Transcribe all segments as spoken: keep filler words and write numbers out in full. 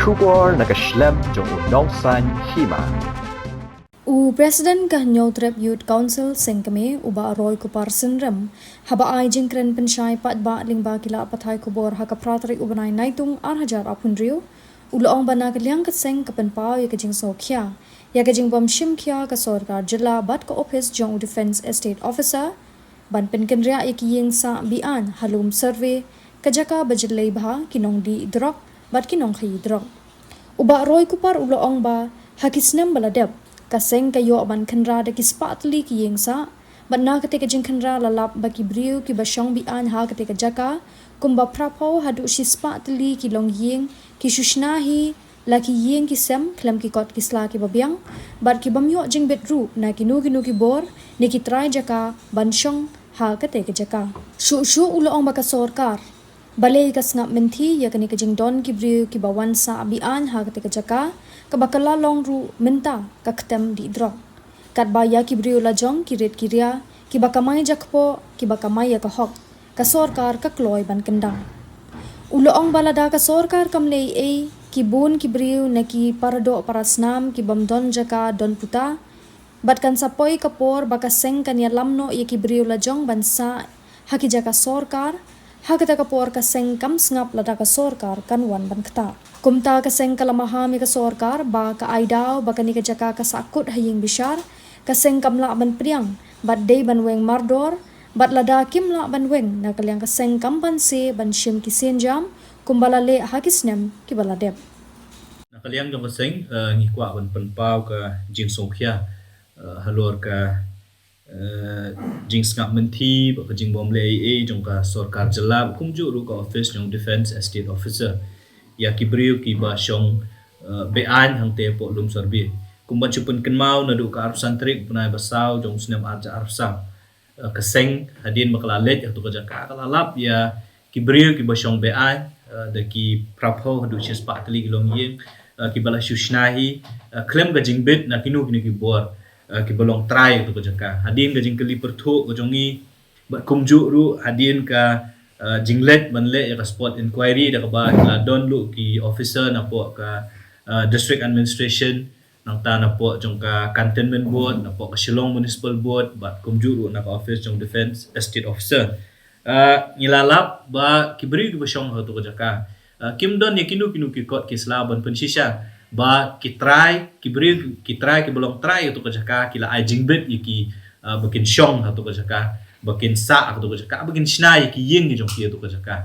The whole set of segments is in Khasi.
Khubor na ka shlem jong u Nongsaiñ Hima. U President ka Hynñiewtrep Youth Council Seng Kmie, u Bah Roy Kupar Synrem, haba ai jingkren pynshai paidbah lyngba ki lad pathai khubor ha ka phra tarik u bnai Naitung ar hajar arphew hynriew, u la ong ba na ka liang ka seng ka pynpaw ïa ka jingsngewkhia ïa ka jingbym shim khia ka sorkar jylla bad ka ophis jong u Defence Estate Officer ban pynkynriah ïa ki ïing sah be-aiñ ha lum survey, ka jaka ba jyllei bha ki nongdih drok bad ki nongkhaïi drok. U Bah Roy Kupar u la ong ba ha ki snem ba la dep, ka seng ka ïoh ban khynra da ki spah tylli ki ïing sah, bad na katei ka jingkhynra la lap ba ki briew kiba shong be-aiñ ha katei ka jaka kumba phraphew haduh shispah tylli ki longïing, ki shu shna hi la ki ïing ki sem khlem ki kot ki sla kiba biang, bad ki bym ïoh jingbit ruh na kino kino ki bor ne ki trai jaka ban shong ha katei ka jaka. Shuh shuh u la ong ba ka sorkar balei ka sngap mynthi ïa kane ka jingdon ki briew kiba wan sah be-aiñ ha katei ka jaka, kaba ka la long ruh mynta ka ktem dih drok. Katba ïa ki briew lajong ki rit ki ria, kiba kamai jakpoh, kiba kamai ïa ka hok, ka sorkar ka kloi ban kyndang. U la ong ba lada ka sorkar kam leh ei ei, ki bun ki briew na ki paradoh parasnam ki bym don jaka don puta, bad kan sa poi ka por ba ka seng kan ïalam noh ïa ki briew lajong ban sah ha ki jaka sorkar, ha kata ka por ka seng kam sngap lada ka sorkar kan wan ban ktah. Kumta ka seng ka la maham ïa ka sorkar ba ka ai daw ba kane ka jaka ka sahkut ha ïing bishar, ka seng kam lah ban pdiang bad dei ban weng mardor, bad lada kim lah ban weng na ka liang ka seng kam banse ban shim ki sienjam kumba la leh ha ki snem kiba la dep. Na ka liang jong ka seng, eh, ngi kwah ban pynpaw ka jingsngewkhia, eh, halor ka, eh, jingsngap mynthi bad ka jingbym leh ei ei jong ka sorkar jylla, kumjuh ruh ka ophis jong Defence Estate Officer ïa ki briew kiba shong, eh, be-aiñ hangtei hapoh lum survey. Kumba shu pynkynmaw naduh ka arphew san tarik bnai ba saw jong u snem ar hajar arphew saw, eh, ka seng hadien ba ka la leit ha tu ka jaka ka la lap ïa ki briew kiba shong be-aiñ, eh, da ki phraphew haduh shispah tylli ki longïing, eh, kiba la shu shna hi, eh, khlem ka jingbit na kino kino ki bor, eh, kiba long trai ha tu ka jaka. Hadien ka jingkylli pyrthuh ka jong ngi bad kumjuh ruh hadien ka, eh, jingleit ban leh ïa ka spot inquiry da kaba la don ruh ki officer napoh ka, eh, District Administration, nangta napoh jong ka Cantonment Board, napoh ka Shillong Municipal Board, bad kumjuh ruh na ka ophis jong Defence Estate Officer. Ah, ngi la lap ba ki briew kiba shong ha tu ka jaka, ah, kim don ïa kino kino ki kot ki sla ban pynshisha ba ki trai, ki briew ki trai kiba long trai ha tu ka jaka ki la ai jingbit ïa ki, ah, ba kin shong ha tu ka jaka, ba kin sah ha tu ka jaka, ba kin shna ïa ki ïing ki jong ki ha tu ka jaka.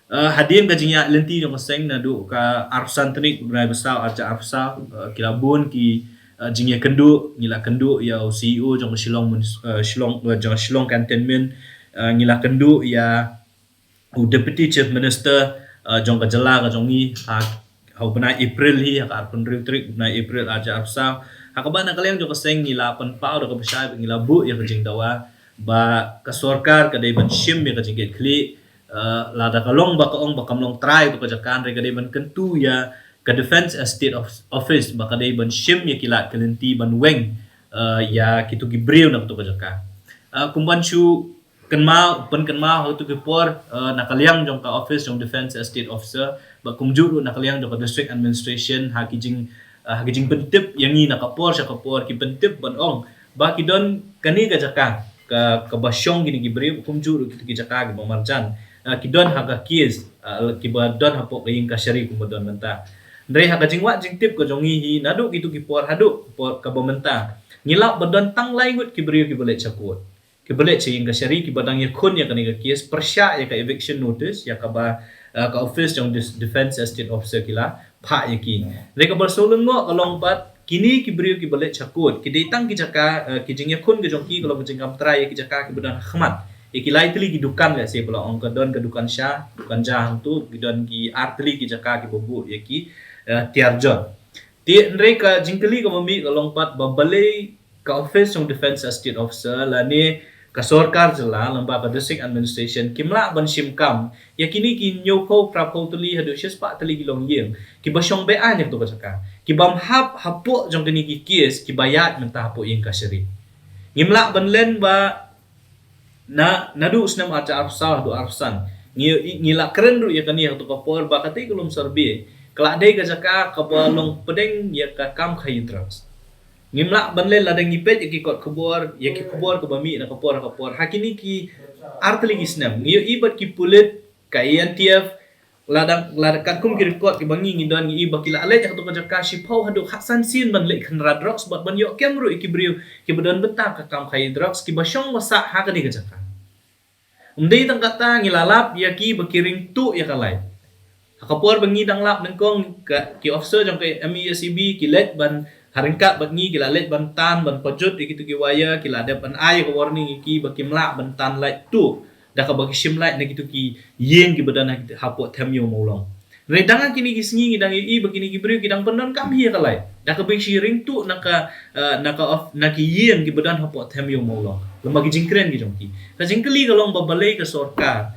Eh, hadien ka jingïaid lynti jong ka seng naduh ka arphew san tarik bnai ba saw ar hajar arphew saw, eh, ki la bun ki, eh, jingïakynduh, ngi la kynduh ïa u C E O jong ka Shillong Munis-, eh, Shillong, eh, jong ka Shillong Cantonment, eh, ngi la kynduh ïa u Deputy Chief Minister, eh, jong ka jylla ka jong ngi ha, ha u bnai April hi, ha ka arphew hynriew tarik bnai April ar hajar arphew saw. Ha kaba na ka liang jong ka seng ngi la pynpaw da kaba shai bad ngi la buh ïa ka jingdawa ba ka sorkar ka dei ban shim ïa ka jingkit khlieh, eh, lada ka long ba ka ong ba kam long trai ha tu ka jaka, hynrei ka dei ban kyntu ïa ka Defence Estate Of-, Office ba ka dei ban shim ïa ki lad ki lynti ban weng, eh, ïa kitu ki briew na katu ka jaka. Eh, kumban shu kynmaw, pynkynmaw ha katu ki por, eh, na ka liang jong ka office jong Defence Estate Officer bad kumjuh ruh na ka liang jong ka District Administration ha ki jing, eh, ha ki jingpyntip ïa ngi na ka por sha ka por, ki pyntip ban ong ba ki don kane ka jaka ka, kaba shong kine ki briew, kumjuh ruh kitu ki jaka kiba marjan, eh, ki don ha ka case, eh, kiba don hapoh ka ïing kashari kumba don mynta. Hynrei ha ka jingwad jingtip ka jong ngi hi naduh kitu ki por haduh por kaba mynta, ngi lap ba don tang lai ngut ki briew kiba leit sha court, kiba leit sha ïing kashari, kiba dang ïakhun ïa kane ka case pyrshah ïa ka eviction notice ïa kaba, eh, ka office jong Dis-, Defence Estate Officer ki la phah ïa ki. Hynrei kaba sngewlyngngoh ka long pat, kine ki briew kiba leit sha court ki dei tang ki jaka, eh, ki jingïakhun ka jong ki ka long ka jingkam trai ïa ki jaka kiba don ha khmat, ïa ki lai tylli ki dukan, lehse ba la ong ka don ka dukan sha, dukan ja hangtu, ki don ki ar tylli ki jaka kiba buh ïa ki, eh, tiar jot. Te hynrei ka jingkylli kaba mih ka long pat ba balei ka office jong Defence Estate Officer lane ka sorkar jylla lyngba ka District Administration kim lah ban shim kam ïa kine ki hynñiewphew, phraphew tylli haduh shispah tylli ki longïing kiba shong be-aiñ ha katu ka jaka, ki bym hap hapoh jong kine ki case kiba ïaid mynta hapoh ïing kashari. Ngim lah ban len ba na, naduh u snem ar hajar arphew saw haduh arphew san, ngi, ngi la kren ruh ïa kane ha katu ka por ba katei ka lum survey ka la dei ka jaka kaba long pdeng ïa ka kam khaïi drugs. Ngim lah ban leh lada ngi peit ïa ki kot khubor, ïa ki khubor kaba mih na ka por ka por. Ha kine ki artylli ki snem ngi ïohi bad ki pulit, ka A N T F, lada, lada katkum ki record kiba ngi ngi don, ngi ïohi ba ki la leit ïa kato ka jaka shiphew haduh khatsan sien ban leit khynra drugs bad ban ïoh kem ruh ïa ki briew kiba don bynta ka kam khaïi drugs kiba shong ba sah ha kane ka jaka. Ym dei tang kata, ngi la lap ïa ki ba ki ring tuh ïa ka light. Ha ka por ba ngi dang lap nyngkong, ka, ki officer jong ka M E S E B ki leit ban, ha ryngkat bad ngi ki la leit ban tan, ban pajut ïa kito ki wire, ki la dep ban ai ka warning ïa ki ba kim lah ban tan light tuh da kaba ki shim light na kito ki ïing kiba don ha, hapoh Them Ïew Mawlong. Hynrei dang ha kine ki sngi ngi dang ïohi ba kine ki briew ki dang pyndonkam hi ïa ka light da kaba ki ring tuh na ka, eh, na ka of-, na ki ïing kiba don hapoh Them Ïew Mawlong lem bad ki jingkren ki jong ki. Ka jingkylli ka long ba balei ka sorkar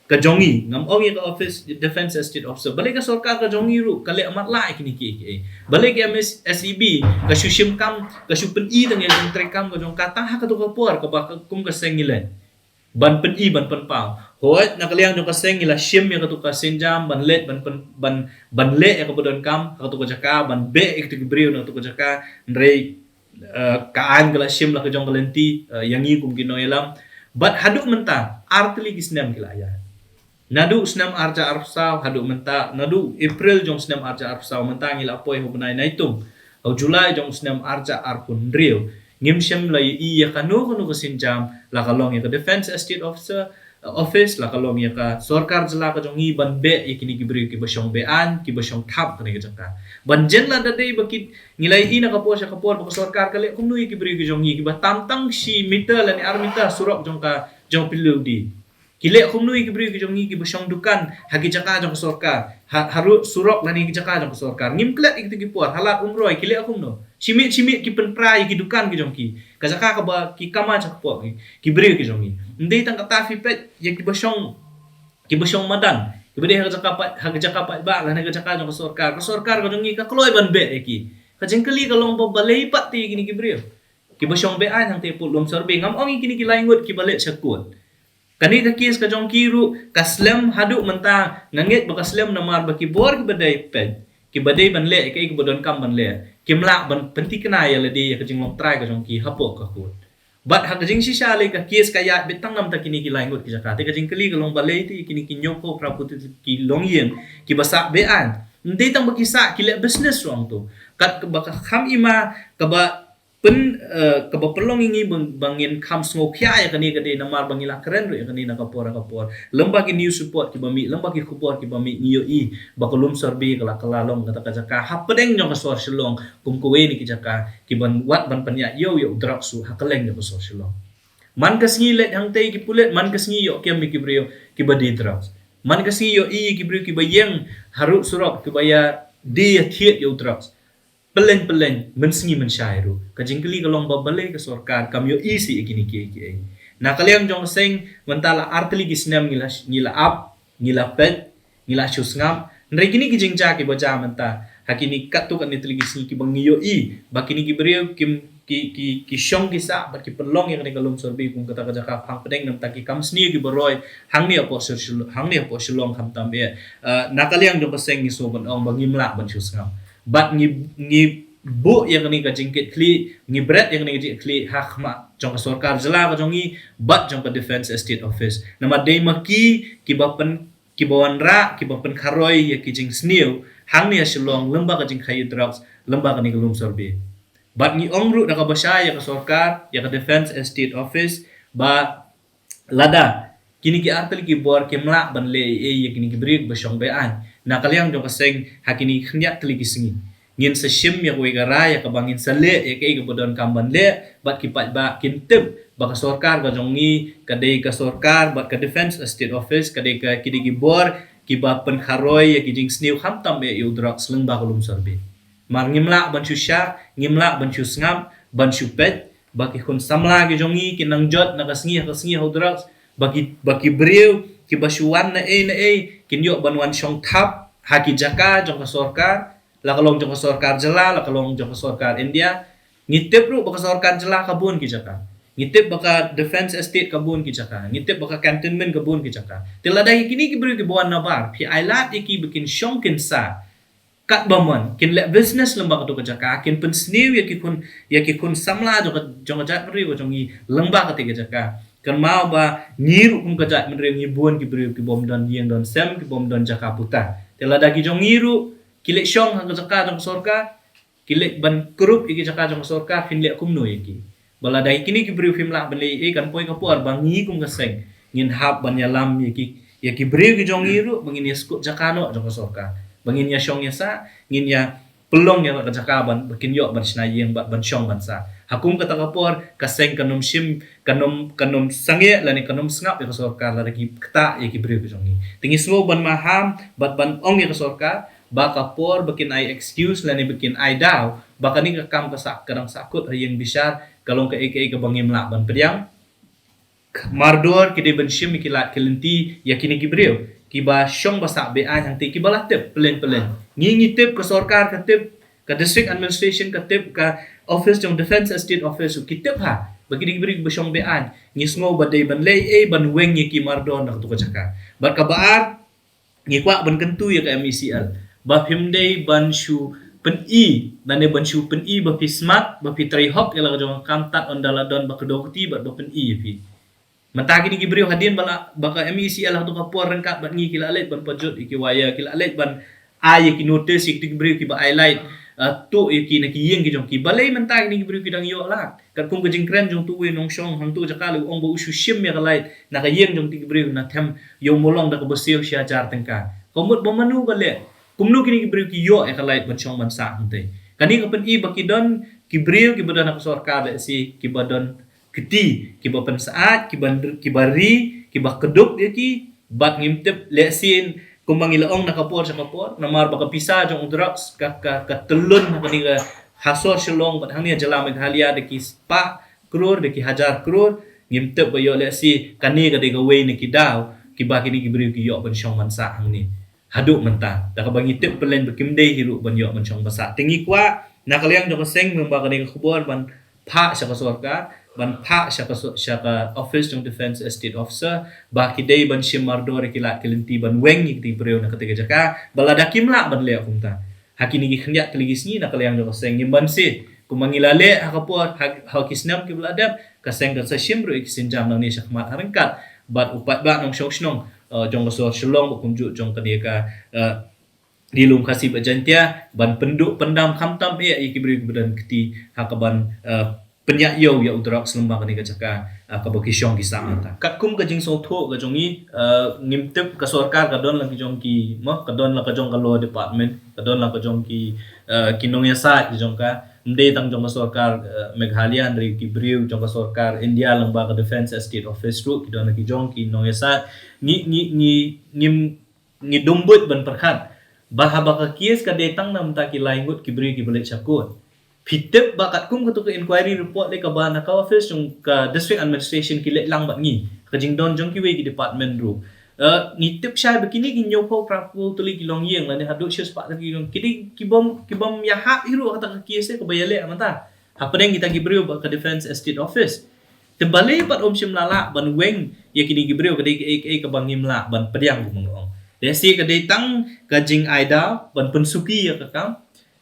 ka jong ngi, ngam ong ïa ka office, Defence Estate Officer, balei ka sorkar ka jong ngi ruh ka leh matlah ïa kine kiei kiei? Balei ka M E S E B ka shu shim kam, ka shu pyni tang ïa ka jingtrei kam ka jong ka tang ha kato ka por kaba ka, kum ka seng ngi leit ban pyni, ban pynpaw? Hooid, na ka liang jong ka seng ngi la shim ïa kato ka sienjam ban leit, ban pyn-, ban, ban leh ïa kaba donkam ha kato ka jaka, ban beh ïa kato ki briew na kato ka jaka. Hynrei, eh, ka aiñ ka la shim la ka jong ka lynti, eh, ïa ngi kum ki nongïalam. Bad haduh mynta artylli ki snem ki la ïaid. Naduh snem arhajar arphew saw haduh mynta, naduh April jong snem arhajar arphew saw mynta ngi la poi ha u bnai Naitung, ha u July jong snem arhajar arphew hynriew. Ngim shym la ïohi ïa kano kano ka sienjam, la ka long ïa ka Defence Estate Officer, eh, Office, la ka long ïa ka sorkar jylla ka jong ngi ban beh ïa kine ki briew kiba shong be-aiñ, kiba shong thap kane ka jaka. Ban jan lada dei ba ki, ngi la ïohi na ka por sha ka por ba ka sorkar ka leh kumno ïa ki briew ki jong ngi kiba tam tang shi meter lane ar meter surok jong ka, jong P W D. Ki leh kumno ïa ki briew ki jong ngi kiba shong dukan ha ki jaka jong ka sorkar, ha, harud surok lane ki jaka jong ka sorkar. Ngim klet ïa kito ki por, ha Lad Umroi ki leh kumno? Shi miet shi miet ki pynpra ïa ki dukan ki jong ki, ka jaka kaba ki kamai shapoh ki, ki briew ki jong ngi. Ym dei tang kata, phi peit ïa kiba shong, kiba shong madan, kiba dei ha ka jaka pat, ha ka jaka paidbah lane ka jaka jong ka sorkar, ka sorkar ka jong ngi ka kloi ban beh ïa ki. Ka jingkylli ka long ba balei pat te ïa kine ki briew kiba shong be-aiñ hangtei hapoh Lumshorbe? Ngam ong ïa kine ki lai ngut kiba leit sha kut. Kane ka case ka jong ki ruh ka slem haduh mynta, nga ngeit ba ka slem namar ba ki bor kiba dei peit, kiba dei ban leh ïa kaei kaba donkam ban leh, kim lah ban pynthikna ïa lade ïa ka jinglong trai ka jong ki hapoh ka kut. Bad ha ka jingshisha lei ka case ka ïaid beit tang namar kine ki lai ngut ki jaka. Te ka jingkylli ka long balei te ïa kine ki hynñiewphew phra phew tylli ki longïing kiba sah be-aiñ? Ym dei tang ba ki sah, ki leh business ruh hangto. Katba ka kham i ma kaba pyn, eh, kaba pynlong ïa ngi ba, ba ngin kham sngewkhia ïa kane ka dei namar ba ngi la kren ruh ïa kane na ka por ka por. Lem bad ki news report kiba mih, lem bad ki khubor kiba mih, ngi ïohi ba ka Lumshorbe ka la kylla long kata ka jaka hapdeng jong ka sor Shillong kum kawei na ki jaka kiban wad ban pynïaid ïew ïa u drugs ruh ha kylleng jong ka sor Shillong. Man ka sngi leit hangtei ki pulit, man ka sngi ïoh kem ïa ki briew kiba die drugs. Man ka sngi ïohi ïa ki briew kiba ïeng harud surok kiba ïa die ïa thied ïa u drugs. Pylleng pylleng, mynsngi mynshai ruh. Ka jingkylli ka long ba balei ka sorkar kam ïohi shuh ïa kine kiei kiei. Na ka liang jong ka seng mynta la artylli ki snem ngi la, ngi la ap, ngi la peit, ngi la shu sngap. Hynrei kine ki jingjia kiba jia mynta ha kine katto katne tylli ki sngi kiba ngi ïohi ba kine ki briew kim, ki, ki, ki shong ki sah bad ki pynlong ïa kane ka Lumshorbe kum kata ka jaka phang pdeng namar ki kam sniew kiba roi hangne hapoh Shillong, hangne hapoh Shillong khamtam eh. Eh, na ka liang jong ka seng ngi sngew ban ong ba ngim lah ban shu sngap. Bad ngi, ngi buh ïa kane ka jingkitkhlieh, ngi bret ïa kane ka jingkitkhlieh ha khmat jong ka sorkar jylla ka jong ngi bad jong ka Defence Estate Office. Namar dei ma ki kiba pyn, kiba wanrah, kiba pynkharoi ïa ki jingsniew hangne ha Shillong lem bad ka jingkhaïi drugs lem bad kane ka Lumshorbe. Bad ngi ong ruh da kaba shai ïa ka sorkar, ïa ka Defence Estate Office, ba lada kine ki artylli ki bor kim lah ban leh ei ei ïa kine ki briew ba shong be-aiñ, na ka liang jong ka seng ha kine ki khyndiat tylli ki sngi ngin sa shim ïa kawei ka rai ïa kaba ngin sa leh ïa kaei kaba donkam ban leh. Bad ki paidbah kin tip ba ka sorkar ka jong ngi ka dei ka sorkar bad ka Defence Estate Office ka dei ka, ki dei ki bor kiba pynkharoi ïa ki jingsniew khamtam eh ïa u drugs lem bad ka Lumshorbe. Mar ngim lah ban shu shah, ngim lah ban shu sngap, ban shu peit ba ki khun samla ki jong ngi ki nang jot na ka sngi ha ka sngi ha u drugs, ba ki, ba ki briew kiba shu wan na ei na ei kin ïoh ban wan shong thap ha ki jaka jong ka sorkar, la ka long jong ka sorkar jylla, la ka long jong ka sorkar India. Ngi tip ruh ba ka sorkar jylla ka bun ki jaka. Ngi tip ba ka Defence Estate ka bun ki jaka. Ngi tip ba ka cantonment ka bun ki jaka. Te lada ïa kine ki briew kiba wan nabar phi ailad ïa ki ba kin shong kin sah Katba mon kin leh business lyngba katu ka jaka, kin pynsniew ïa ki khun, ïa ki khun samla jong ka, jong ka jaitbynriew ka jong ngi lyngba katu ka jaka. Kynmaw ba ngi ruh kum ka jaitbynriew ngi bun ki briew ki bym don ïing don sem, ki bym don jaka puta. Te lada ki jong ngi ruh ki leit shong ha ka jaka jong ka sorkar, ki leit ban krup ïa ki jaka jong ka sorkar, phin leh kumno ïa ki? Ba lada kine ki briew phim lah ban leh ei, kan poi ka por ba ngi kum ka seng ngin hap ban ïalam ïa ki, ïa ki briew ki jong ngi ruh ba ngin ïa skud jaka noh jong ka sorkar, ba ngin ïa shong ïa sah, ngin ïa pynlong ïa ka jaka ban, ba kin ïoh ban shna ïing, ban, ban shong ban sah. Ha kum kata ka por ka seng kan ym shim, kan ym, kan ym sangeh lane kan ym sngap ïa ka sorkar lada ki ktah ïa ki briew ki jong ngi. Te ngi sngewbha ban maham bad ban ong ïa ka sorkar ba ka por ba kin ai excuse lane ba kin ai daw ba kane ka kam ka sah, ka dang sahkut ha ïing bishar, ka long kaei kaei kaba ngim lah ban pdiang. Mardor ki dei ban shim ïa ki lad ki lynti ïa kine ki briew kiba shong ba sah be-aiñ, hangta kiba la tip pyllein pyllein. Ngi, ngi tip, ka sorkar ka tip, ka district administration ka tip, ka office jong Defence Estate Office ki tip ha ba kine ki briew kiba shong be-aiñ. Ngi sngew ba dei ban leh ei, ban weng ïa ki mardor na katu ka jaka. Bad kaba ar, ngi kwah ban kyntu ïa ka M E C L ba phim dei ban shu pyni, lane ban shu pyni ba phi smat, ba phi trei hok ïa la ka jong ka kam, tad ynda la don ba kdew kti bad ba pyni ïa phi. Mynta kine ki briew hadien ba la, ba ka M E C L ha katu ka por ryngkat bad ngi ki la leit ban pajut ïa ki wire, ki la leit ban ai ïa ki notice ïa kito ki briew kiba ai light, ah, tuh ïa ki na ki ïing ki jong ki. Balei mynta kine ki briew ki dang ïoh lad? Katkum ka jingkren jong utu uwei u nongshong hangtu ka jaka, u ong ba u shu shim ïa ka light na ka ïing jong kito ki briew, na them ïa u mawlong da kaba siew shi hajar tyngka. Ka mut ba mano ba leh? Kumno kine ki briew ki ïoh ïa ka light ban shong ban sah hangta? Kane ka pyni ba ki don ki briew kiba don ha ka sorkar, lehse kiba don kti, kiba pynsyaid, kiba, kiba ri, kiba kdup ïa ki. Bad ngim tip, lehse kumba ngi la ong na ka por sha ka por, namar ba ka pisa jong u drugs ka, ka, ka tyllun ha kane ka, ha sor Shillong bad hangne ha jylla Meghalaya da ki spah klur, da ki hajar klur. Ngim tip ba ïoh lehse kane ka dei kawei na ki daw kiba kine ki briew ki ïoh ban shong ban sah hangne. Haduh mynta, da kaba ngi tip pyllein ba kim dei hi ruh ban ïoh ban shong ban sah. Te ngi kwah na ka liang jong ka seng, mynba kane ka khubor ban phah sha ka sorkar, ban phah sha ka so-, sha ka office jong Defence Estate Officer ba ki dei ban shim mardor ïa ki lad ki lynti, ban weng ïa kito ki briew na kata ka jaka, ba lada kim lah ban leh kumta ha kine ki khyndiat tylli ki sngi, na ka liang jong ka seng ngim banse. Kumba ngi la leh ha ka por, ha, ha ki snem kiba la dep, ka seng kan sa shim ruh ïa ki sienjam nangne shakhmat ha ryngkat bad u paidbah nongshong shnong, eh, jong ka sor Shillong bad kumjuh jong kane ka, eh, Ri Lum Khasi bad Jaiñtia, ban pynduh pyndam khamtam eh ïa ki briew kiba don kti ha kaban, eh, pynïaid ïa u drugs lyngba kane ka jaka, eh, kaba ki shong ki sah mynta. Katkum ka jingsngewthuh ka jong ngi, eh, ngim tip, ka sorkar ka don la ki jong ki, mo, ka don la ka jong ka law department, ka don la ka jong ki, eh, ki nongïasaid ki jong ka. Ym dei tang jong ka sorkar, eh, Meghalaya, hynrei ki briew jong ka sorkar India lyngba ka Defence Estate Office ruh ki don la ki jong ki nongïasaid. Ngi, ngi, ngi, ngim, ngi dum buit ban pyrkhat ba haba ka case ka dei tang na mynta ki lai ngut ki briew kiba leit sha court. Phi tip ba katkum katu ka inquiry report lei kaba na ka office jong ka district administration ki leit lang bad ngi, ka jingdon jong kiwei ki department ruh. Eh, ngi tip shai ba kine ki hynñiewphew phra phew tylli ki longïing lane haduh shispah tylli ki long, ki dei ki bym, ki bym ïahap hi ruh ha kata ka case kaba ïaleh mynta hapdeng kita ki briew bad ka Defence Estate Office. Te balei pat ym shym la lah ban weng ïa kine ki briew? Ka dei kaei kaei kaba ngim lah ban pdiang, kumba nga ong. Lehse ka dei tang ka jingai daw ban pynsuki ïa ka kam.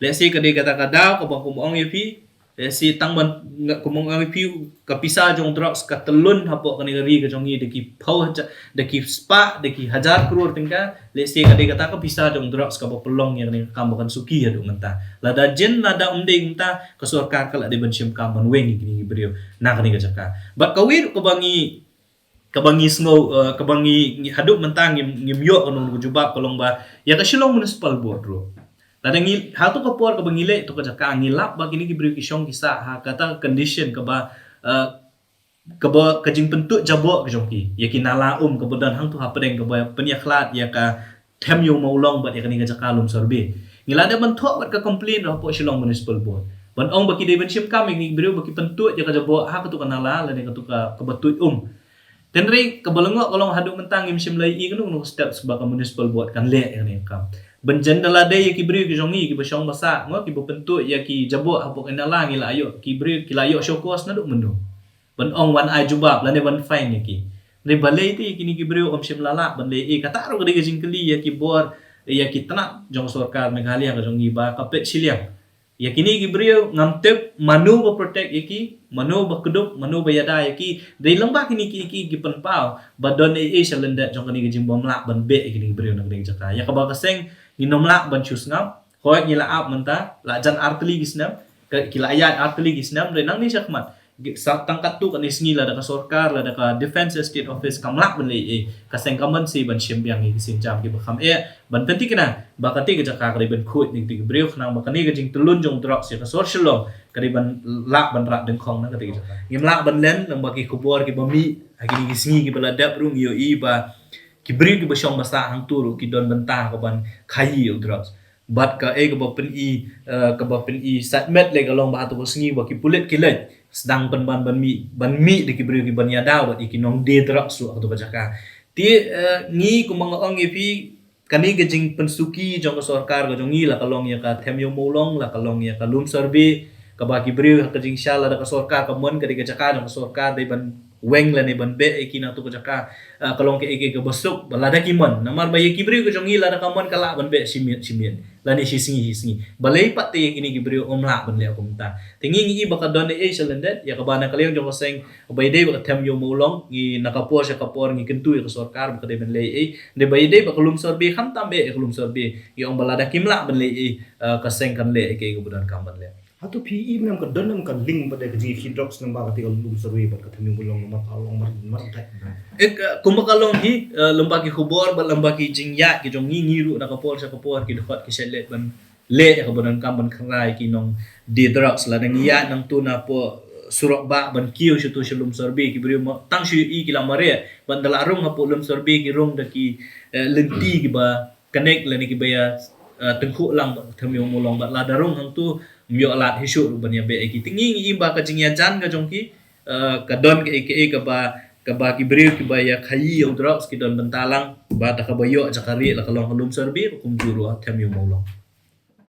Lehse ka dei kata ka daw kaba, kumba ong ïa phi, lehse tang ban, nga, kumba ong ïa phi, ka pisa jong drugs ka tyllun hapoh kane ka ri ka jong ngi da ki phew hajar, da ki spah, da ki hajar klur tyngka. Lehse ka dei kata ka pisa jong drugs kaba pynlong ïa kane ka kam ba kan suki haduh mynta. Lada jin, lada ym dei mynta, ka sorkar ka lah dei ban shim kam ban weng ïa kine ki briew na kane ka jaka. Bad kawei ruh kaba ngi, kaba ngi sngew, eh, kaba ngi, ngi haduh mynta ngim, ngim ïoh kano kano ka jubab ka long ba ïa ka Shillong Municipal Board ruh. Lada ngi, ha tu ka por kaba ngi leit tu ka jaka, ngi lap ba kine ki briew ki shong ki sah ha kata ka condition kaba, eh, kaba ka jingpyntuid jaboh ka jong ki ïa ki nala um kaba don hangtu hapdeng kaba pynïakhlad ïa ka them ïa u mawlong bad ïa kane ka jaka lum survey. Ngi la dep ban thoh bad ka complain ruh hapoh Shillong Municipal Board ban ong ba ki dei ban shim kam ïa kine ki briew ba ki pyntuid ïa ka jaboh ha katu ka nala lane katu ka, kaba tuid um. Hynrei kaba lyngngoh ka long haduh mynta ngim shym la ïohi kano kano ka steps ba ka Municipal Board kan leh ïa kane ka kam. Ban jan da la dei ïa ki briew ki jong ngi kiba shong ba sah, mo, kiba pyntuid ïa ki jaboh hapoh ka nala, ngi la ïoh, ki briew ki la ïoh show cause naduh mynno ban ong wan ai jubab lane ban fine ïa ki. Hynrei balei te ïa kine ki briew ym shym la lah ban leh ei? Kata ruh ka dei ka jingkylli ïa ki bor, ïa ki tnat jong sorkar Meghalaya ka jong ngi ba ka peit shiliang. Ïa kine ki briew ngam tip mano ba protect ïa ki, mano ba kdup, mano ba ïada ïa ki. Dei lyngba kine ki, ki, ki pynpaw ba don ei ei sha lyndet jong kane ka jingbymlah ban beh ïa kine ki briew na kane ka jaka. Ïa kaba ka seng ngin ym lah ban shu sngap. Hooid ngi la ap mynta, la jan artylli ki snem, ki la ïaid artylli ki snem, dei nangne shakhmat. Sa tang katto katne sngi lada ka sorkar, lada ka Defence Estate Office kam lah ban leh ei ei, ka seng kam mynsiem ban shim biang ïa ki sienjam kiba kham eh ban pynthikna ba kata ka jaka ka dei ban khuid na kita ki briew khnang ba kane ka jingtyllun jong drugs ïa ka sor Shillong ka dei ban lah ban rah dyngkhong na kata ka jaka. Ngim lah ban len lyngba ki khubor kiba mih ha kine ki sngi kiba la dep ruh ngi ïohi ba ki briew kiba shong ba sah hangto ruh ki don bynta ka ban khaïi ïa u drugs. Bad kaei kaba pyni, eh, kaba pyni sitmet lei ka long ba hato ka sngi ba ki pulit ki leit sdang pynban ban mih, ban mih da ki briew kiban ïada bad ïa ki nongdie drugs ruh ha kato ka jaka. Te, eh, ngi kumba nga ong ïa phi, kane ka jingpynsuki jong ka sorkar ka jong ngi, la ka long ïa ka Them Ïew Mawlong, la ka long ïa ka Lumsorbe, kaba ki briew ha ka jingshai lada ka sorkar ka mon ka dei ka jaka jong ka sorkar dei ban weng lane ban beh ïa ki na kato ka jaka, ah, ka long kaei kaei kaba suk ba lada ki mon. Namar ba ïa ki briew ka jong ngi lada ka mon ka lah ban beh shi miet shi miet lane shi sngi shi sngi. Balei pat te ïa kine ki briew ym lah ban leh kumta? Te ngi ngi i ba ka don ei ei sha lyndet, ïa kaba na ka liang jong ka seng ba ïadei bad ka Them Ïew Mawlong, ngi na ka por sha ka por ngi kyntu ïa ka sorkar ba ka dei ban leh ei ei. Dei ba ïadei bad ka Lumsorbe, khamtam beh ïa ka Lumsorbe, ngi ong ba lada kim lah ban leh ei ei, ah, ka seng kan leh ei ei kaba donkam ban leh. Hato phi i mynne ka don em ka link bad ka jingïakhih drugs lyngba kata ka Lumsorbe bad ka Them Ïew Mawlong namar ka long mar mar dai. Eh, ka, kumba ka long hi, eh, lyngba ki khubor bad lyngba ki jingïaid ki jong ngi, ngi ruh na ka por sha ka por ki dkhot ki shait leit ban leh ïa kaba donkam ban kynrai ki nongdie drugs. Lada ngi ïaid nangto napoh surok bah ban kiew shato sha Lumsorbe, ki briew ma tang shu i ki la mareh, bad da la rung hapoh Lumsorbe ki rung da ki, eh, lynti kiba connect lane kiba ïa, eh, tyngkhuh lang bad Them Ïew Mawlong, bad lada rung hangto ym ïoh lad hi shuh ruh ban ïa beh ïa ki. Te ngi ngi i ba ka jingïajan ka jong ki, eh, ka don kaei kaei kaba, kaba ki briew kiba ïa khaïi ïa u drugs ki don bynta lang, bad da kaba ïoh jaka rieh la ka long ha Lumsorbe, kumjuh ruh ha Them Ïew Mawlong.